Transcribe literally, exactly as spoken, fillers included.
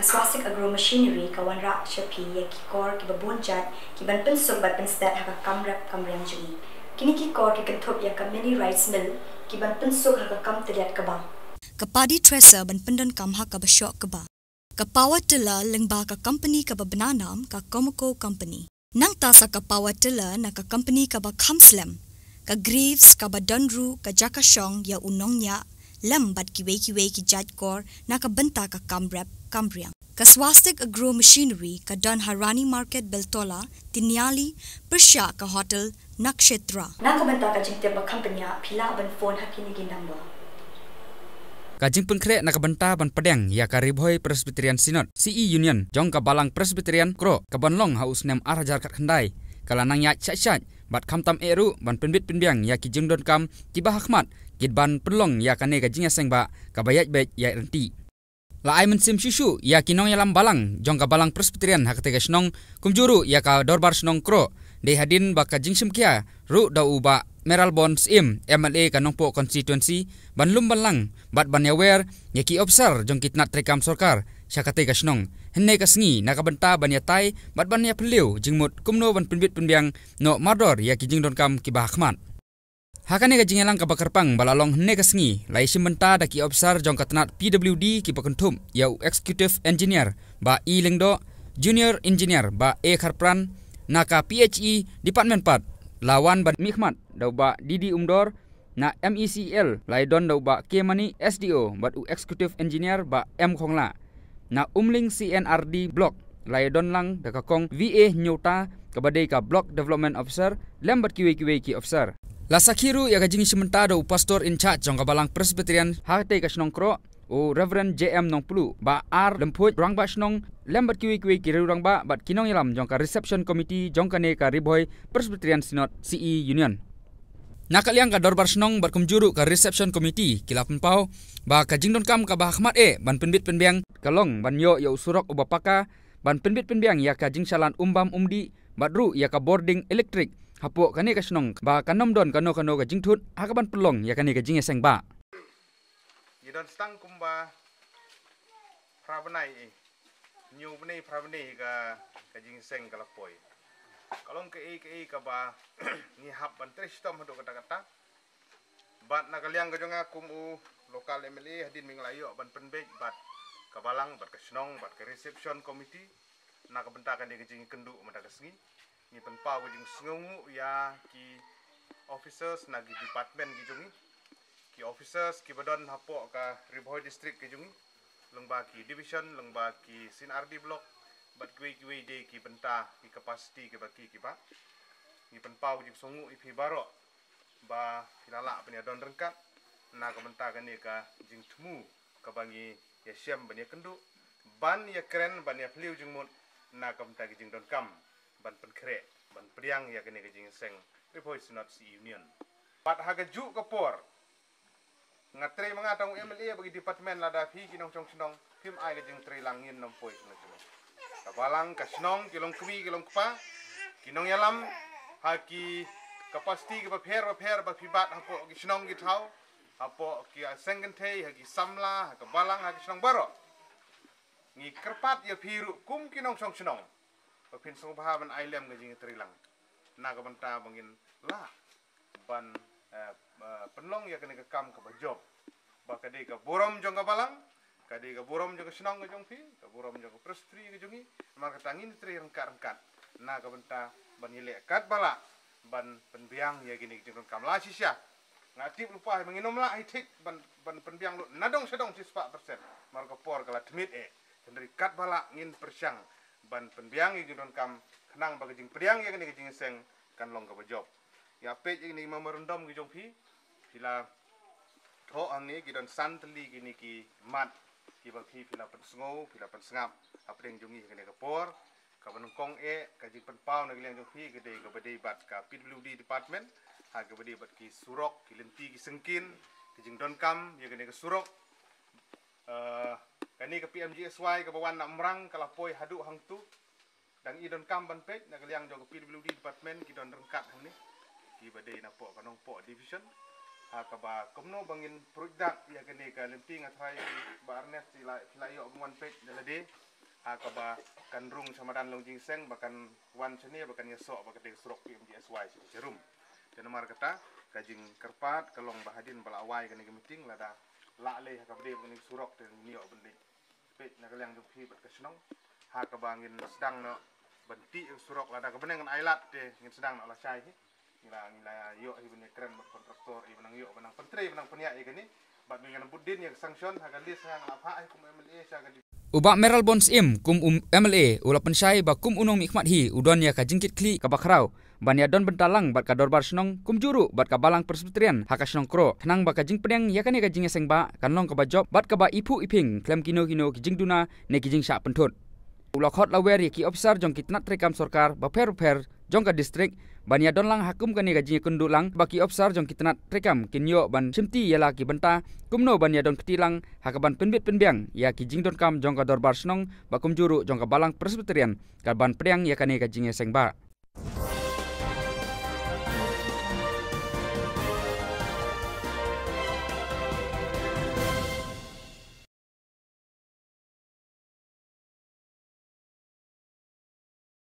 Swastik Agro Machinery ka wanrah sha phi ïa ki kor kiba bun jait ki ban pynsuk bad pynstet ha ka kam rep kam riang jong ngi. Kine ki kor ki kynthup ïa ka mini rice mill ki ban pynsuk ha ka kam tylliat kaba. Ka paddy thresher ban pyndonkam ha kaba shoh kaba. Ka power tiller lyngba ka company kaba bna nam ka Comaco Company. Nangta sa ka power tiller na ka company kaba kham slem. Ka Graves kaba don ruh ka jaka shong ïa u nongñiah lem bad kiwei kiwei ki jait kor na ka bynta ka kam rep kam riang. Ka Swastik Agro Machinery ka don ha Rani Market Beltola, Tiniali, pyrshah ka hotel Nakshetra. Na ka bynta ka jingtip ba kham bniah phi lah ban phone ha kine ki number. Ka jingpynkhreh na ka bynta ban pdiang ïa ka Ri Bhoi Presbyterian Synod, C E Union, jong ka Balang Presbyterian Kro, ka ban long ha u snem ar hajar khatkhyndai, ka la nang ïaid shait shait, bad khamtam eh ruh ban pynbit pynbiang ïa ki jingdonkam kiba ha khmat, kit ban pynlong ïa kane ka jingïaseng ba kaba ïaid beit ïaid ryntih. La ai mynsiem shuh shuh ïa ki nongïalam balang jong ka Balang Presbyterian ha katei ka shnong, kumjuh ruh ïa ka Dorbar Shnong Kro, dei hadien ba ka jingshim khia ruh da u Bah Mayralborn Syiem, M L A ka Nongpoh Constituency, ban lum ban lang bad ban ïawer ïa ki ophisar jong ki tnat treikam sorkar sha katei ka shnong hynne ka sngi na ka bynta ban ïatai bad ban ïaphylliew jingmut kumno ban pynbit pynbiang noh mardor ïa ki jingdonkam kiba ha khmat. Ha kane ka jingïalang kaba kyrpang ba la long hynne ka sngi, la ïashim bynta da ki ophisar jong ka tnat P W D kiba kynthup ïa u Executive Engineer Bah E Lyngdoh, Junior Engineer Bah A Kharpran, na ka P H E Department pat la wan ban mihkhmat da u Bah D D Umdor, na M E C L la ïadon da u Bah K Mani, S D O, bad u Executive Engineer Bah M Khongla. Na Umling C N R D Block la ïadon lang da ka Kong V A Hynñiewta kaba dei ka Block Development Officer, lem bad kiwei kiwei ki ophisar. La sakhi ruh ïa ka jingïashim bynta da u Pastor in charge jong ka Balang Presbyterian ha katei ka shnong Kro, u Reverend J M Nongpluh, Bah R Lymphuid, Rangbah Shnong, lem bad kiwei kiwei ki riew rangbah bad ki nongïalam jong ka Reception Committee jong kane ka Ri Bhoi Presbyterian Synod, C E Union. Na ka liang ka Dorbar Shnong bad kumjuh ruh ka Reception Committee ki la pynpaw ba ka jingdonkam kaba ha khmat eh ban pynbit pynbiang ka long ban ïoh ïa u surok uba paka, ban pynbit pynbiang ïa ka jingshalan umbam umdih bad ruh ïa ka bording elektrik hapoh kane ka shnong, ba kan ym don kano kano ka jingthut ha kaban pynlong ïa kane ka jingïaseng ba. Ngi don stang kumba phra bnai eh. Hynñiew bnai phra bnai ka, ka jingïaseng ka la poi. Ka long kaei kaei kaba ngi hap ban trei shitom haduh katta katta. Bad na ka liang ka jong nga kum u local M L A, hadien ba ngi la ïoh ban pynbeit bad ka Balang, bad ka shnong, bad ka Reception Committee na ka bynta kane ka jingïakynduh mynta ka sngi, ngi pynpaw ka jingsngewnguh ïa ki officers na ki department ki jong ngi, ki officers kiba don hapoh ka Ri Bhoi District ki jong ngi, lyngba ki division, lyngba ki C N R D Block, bad kiwei kiwei de ki bynta, ki capacity kiba ki kiba. Ngi pynpaw ka jingsngewnguh ïa phi baroh ba phi la lah ban ïadon ryngkat na ka bynta kane ka jingthmu kaba ngi ïashem ban ïakynduh, ban ïakren, ban ïaphylliew jingmut na ka bynta ka jingdonkam ban pynkhreh, ban pdiang ïa kane ka jingïaseng Ri Bhoi Synod C E Union. Bad ha kajuh ka por, nga trei ma nga tang u M L A bad ki department, lada phi ki nongshong shnong phim ai ka jingtrei lang, ngin nym poi shnong shnong. Ka Balang, ka shnong, ki long kmie, ki long kpa, ki nongïalam ha ki capacity kiba pher ba pher ba phi bat hapoh ki shnong ki thaw, hapoh ki seng kynthei, ha ki samla, ha ka Balang, ha ki shnong baroh. Ngi kyrpad ïa phi ruh kum ki nongshong shnong ba phin sngewbha ban ai lem ka jingïatreilang na ka bynta ba ngin lah ban, eh, eh, pynlong ïa kane ka kam kaba jop, ba ka dei ka burom jong ka Balang, ka dei ka burom jong ka shnong ka jong phi, ka burom jong ka presbytery ka jong ngi. Namar kata ngin trei ryngkat ryngkat na ka bynta ban ïaleh katba lah ban pynbiang ïa kine ki jingdonkam. La shisha nga tip lypa ba ngin ym lah hi thik ban, ban pynbiang lut nadong shadong shispah persen, namar ka por ka la tmiet eh. Hynrei katba lah ngin pyrshang ban pynbiang ïa ki jingdonkam khnang ba ka jingpdiang ïa kane ka jingïaseng kan long kaba jop. Ïa peit ïa kine ki memorandum ki jong phi, phi la thoh hangne, ki don san tylli kine ki mat kiba phi, phi la pynsngew, phi la pynsngap hapdeng jong ngi ha kane ka por. Kaba nyngkong eh, ka jingpynpaw na ka liang jong phi ka dei kaba dei bad ka P W D department, ha kaba dei bad ki surok, ki lynti, ki syngkien, ki jingdonkam ïa kane ka surok. Eh, kane ka P M G S Y kaba wan na Umrang ka la poi haduh hangtu. Dang i donkam ban peit, na ka liang jong ka P W D department ki don ryngkat hangne, kiba dei napoh ka Nongpoh division. Ha kaba kumno ba ngin pruid dak ïa kane ka lynti, nga tharai Bah Ernest phi la, phi la ïoh ban wan peit da lade. Ha kaba kan rung sha madan long jingïaseng ba kan wan shane ba kan ïasoh bad katei ka surok P M G S Y sha Jarum. Te namar kata ka jingkyrpad ka long ba hadien ba la wai kane ka meeting lada lah lei ha kaba dei bad kane ka surok te ngin ïoh ban leit peit na ka liang jong phi bad ka shnong ha kaba ngin sdang noh ban tih ka surok, lada ka bneng kan ailad te ngin sdang noh lashai hi. Ngi la, ngi la ïoh hi ban ïakren bad kontraktor hi ban nang ïoh ban nang pyntrei ban nang pynïaid ïa kane. Bad mynta ngan bud dien ïa ka sanction ha ka list nga la phah hi kum M L A sha ka di- U Bah Mayralborn Syiem kum u M L A u la pynshai ba kum u nongmihkhmat hi u don ïa ka jingkitkhlieh kaba khraw ban ïadon bynta lang bad ka dorbar shnong kumjuh ruh bad ka Balang Presbyterian ha ka shnong Kro, khnang ba ka jingpdiang ïa kane ka jingïaseng bah kan long kaba jop bad kaba iphuh iphieng khlem kino kino ki jingduna ne ki jingshah pynthut. U la khot la wer ïa ki ophisar jong ki tnat treikam sorkar bapher bapher jong ka distrik ban ïadon lang ha kum kane ka jingïakynduh lang ba ki ophisar jong ki tnat treikam kin ïoh ban shimti ïa la ki bynta kumno ban ïadon kti lang ha kaban pynbit pynbiang ïa ki jingdonkam jong ka dorbar shnong bad kumjuh ruh jong ka Balang Presbyterian kaban pdiang ïa kane ka jingïaseng bah.